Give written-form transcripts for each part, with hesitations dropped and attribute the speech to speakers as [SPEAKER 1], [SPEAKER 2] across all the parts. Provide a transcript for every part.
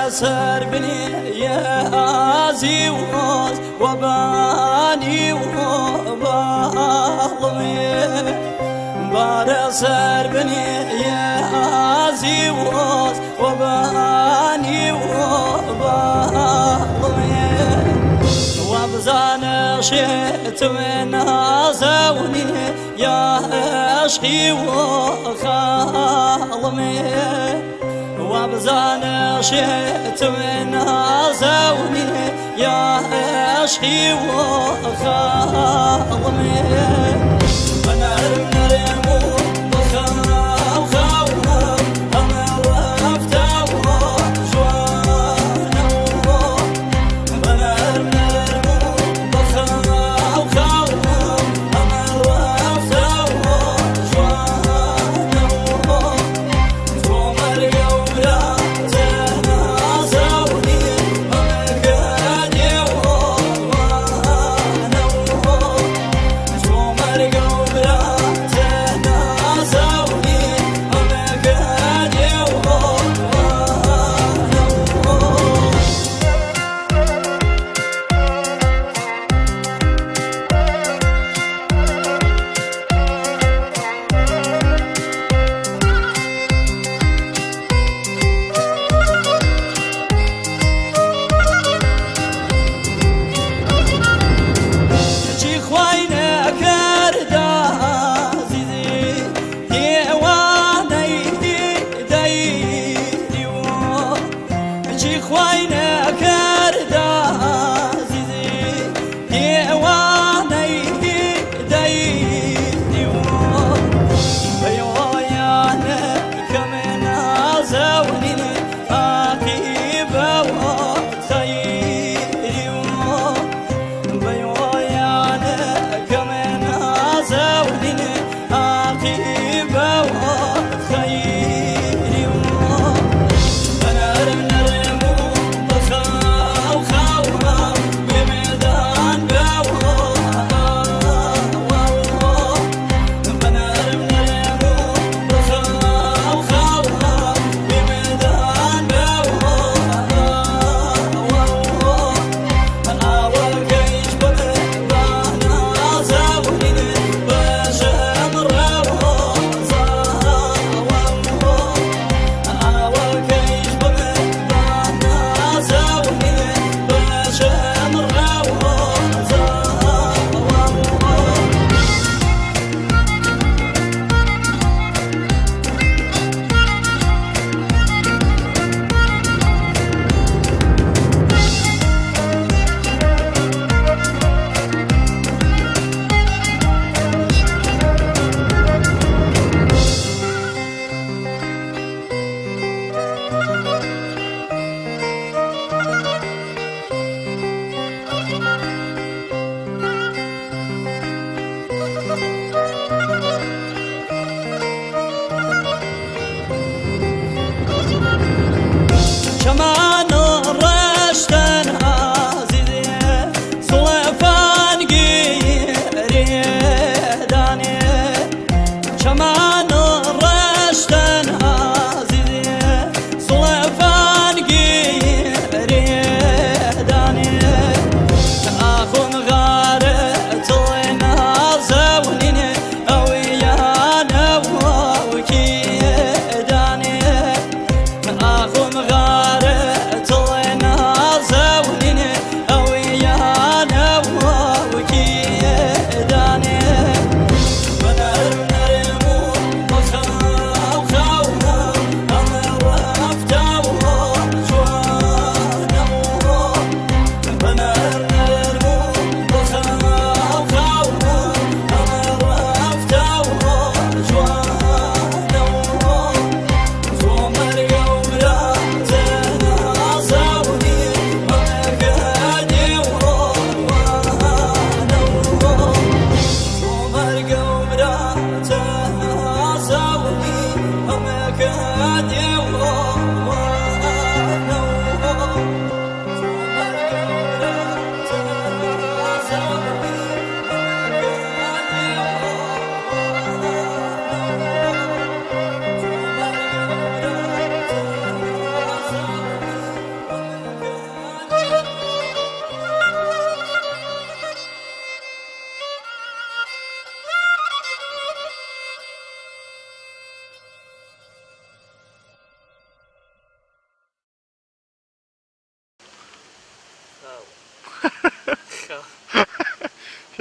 [SPEAKER 1] سر بني يا عزي وباني وبالمي بار سر بني يا عزي وباني وبالمي وبزان شئت من عزوني يا عشقي وخالمي وبزان شئت من عزوني يا عشقي وخالمي أنا نرمو بخاو خاو أنا رفتاو جوانو أنا نرمو بخاو خاو أنا رفتاو جوانو عمر يوم لا تنازوني أمكاني وأنا عمر يوم لا تنازوني أمكاني وأنا. چی خوای نکرده عزیزی دیوانه دیدی چی خوای نکرده عزیزی دیوانه دیدی بیوانه کم نازونی عقیبه و خیری بيويانا كمان عزاوني عقيبة وخيري أنا نرمو بخاو خاو بميدان باو أنا نرمو بخاو خاو بميدان باو شمان رشتن عزیزی سلفان گیری دانی شمان رشتن عزیزی سلفان گیری دانی آخون غارت نازونین اویانا وکی دانی آخون غارت نازونین اویانا وکی دانی.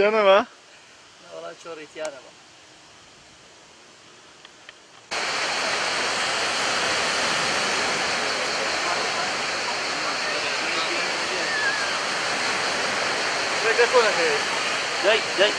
[SPEAKER 2] تیانەما؟
[SPEAKER 1] وەڵا چۆڕی تیانەما. دەی دەی.